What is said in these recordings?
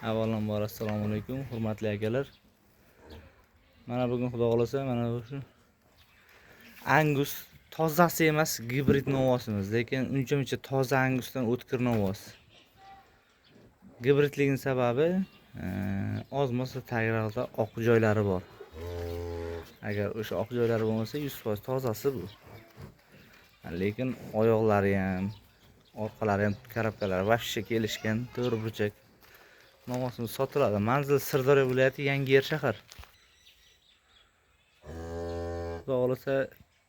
Avvalambor assalomu alaykum, hurmatli akalar. Mana bugun xudo xolasa mana shu Angus tozasi emas, gibrid novvosimiz, lekin uncha-muncha toza Angusdan o'tkir novvos. Gibridligining sababi oz-moz tagroqda oq joylari bor. Agar o'sha oq joylari bo'lmasa 100% tozasi bu. Lekin oyoqlari ham, orqalari ham, karabkalari vahshiy kelishgan, to'g'ri burchak. Novvosimiz sotiladi. Manzil Sirdaryo viloyati, Yangiyer shahar. Xudo xolasa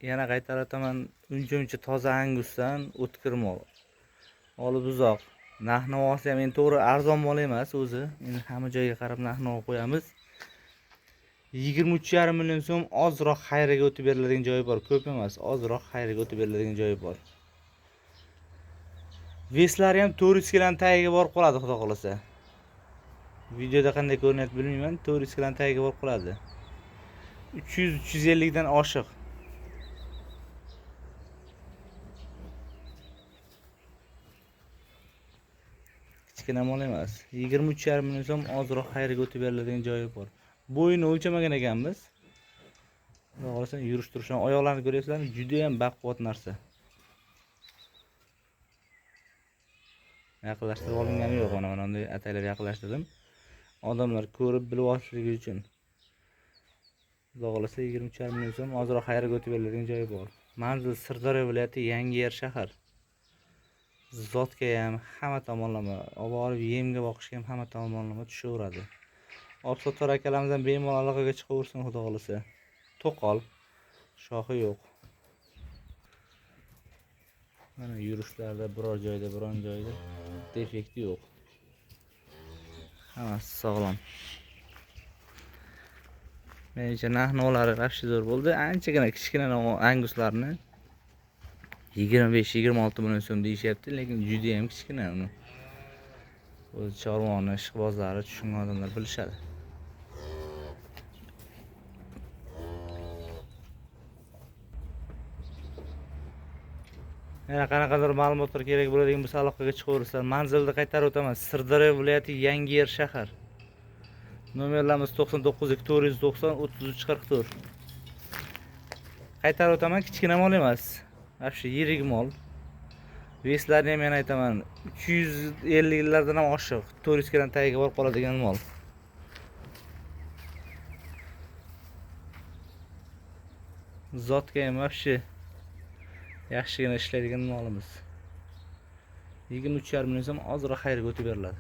yana qaytarib aytaman, uncha-muncha toza Angusdan o'tkir mol. Olib uzoq. Narx-navosi ham endi to'g'ri arzon mol emas o'zi. Endi hamma joyga qarab narx-navo qo'yamiz. 23,5 million so'm ozroq xayriga o'tib beriladigan joyi bor, ko'p emas, ozroq xayriga o'tib beriladigan joyi bor. Veslari ham 400 kiloni tagiga borib qoladi, xudo xolasa. Videoda qanday ko'rinyapti bilmayman, 400 kiloni tagiga borib qoladi. 300-350 dan oshiq. Kichkina mol emas. 23,5 million so'm ozroq xayriga o'tib beriladigan joyi bor. Bo'yini o'lchamagan ekanmiz. Xudo xolasa yurish turishini, oyoqlarini ko'ryapsizlarmi? Juda ham baquvvat narsa. Yaqinlashtirib olingani yo'q, mana bunday ataylab yaqinlashtirdim. Odamlar ko'rib bilib olishligi uchun. Xudo xolasa 23,5 million so'm ozroq xayriga o'tib beriladigan joyi bor. Manzil Sirdaryo viloyati, Yangiyer shahar. Zotga ham hamma tomonlama, olib borib yemga boqishga ham hamma tomonlama tushaveradi. Olib-sotar akalarimizdan bemalol aloqaga chiqaversin, xudo xolasa. To'qol, shoxi yo'q. Mana yurishlarda biror joyda, biron joyda defekti yo'q. Hammasi sog'lom. Menimcha narx-navolari vahshiy zo'r bo'ldi. Anchagina kichkina Anguslarni 25-26 million so'm deyishyapti, lekin juda ham kichkina uni. O'zi chorvoni, ishqibozlari, tushungan odamlar bilishadi. Yana qanaqadir ma'lumotlar kerak bo'ladigan bo'lsa aloqaga chiqaverasizlar. Manzilni qaytarib o'taman. Sirdaryo viloyati, Yangiyer shahar. Nomerlarimiz 99 490 33 44. Qaytarib o'taman, kichkina mol emas. Вообще yirik mol. Veslarni ham yana aytaman, 350 lardan ham oshiq, 400 kiloni tagiga borib qoladigan mol. Zotga ham вообще yaxshigina ishlaydigan molimiz. 23,5 million so'm ozroq xayrga o'tib beriladi.